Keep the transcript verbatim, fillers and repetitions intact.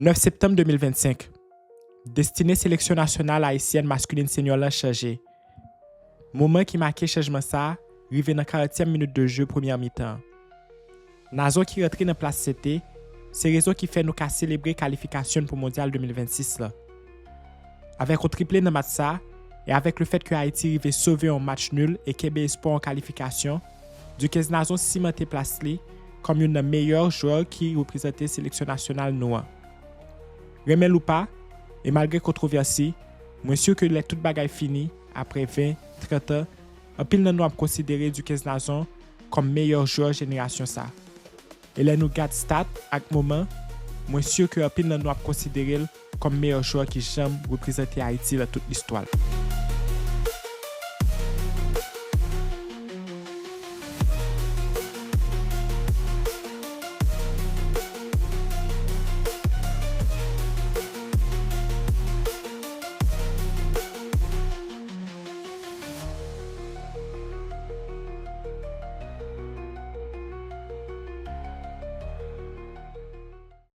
Nèf septanm de mil vennsenk, destine seleksyon nasyonal ayisyèn maskilin senior lan chanje. Moman ki make chanjman sa a rive nan karantyèm minit de jeu premyè mitan an. Nazon ki rantre nan plas Sete, se rezon ki fè nou ka selebre kalifikasyon n pou Mondyal de mil vennsis lan. Avèk yon triple nan match sa a, e avèk lefèt ke Ayiti rive sove yon match nil e kenbe espwa yon kalifikasyon, Duquesne Nazon simante plas li kòm youn nan meyè jwè ki reprezante seleksyon nasyonal nou an. Renmen l ou pa, e malgre kontwovèsi, mwen si ke lè tout bagay fini, apre ven, trant an, anpil nan nou ap konsidere Duquesne Nazon kòm meyè jwè jenerasyon sa. E lè nou gad stat ak moman, mwen si ke anpil nan nou ap konsidere l kòm meyè jwè ki janm reprezante Ayiti lan tout listwa l.